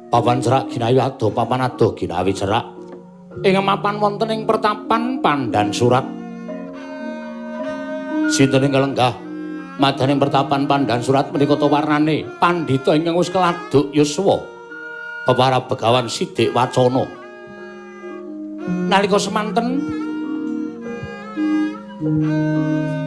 Papan cerak ginawi adoh, papan adoh ginawi cerak. Ing mapan wonten ing pertapan Pandan Surat. Sinten ing lenggah madaning pertapan Pandan Surat menika ta warnane pandhita ingkang wis keladuk yuswa. Pepara Begawan Sidik Wacana. Nalika semanten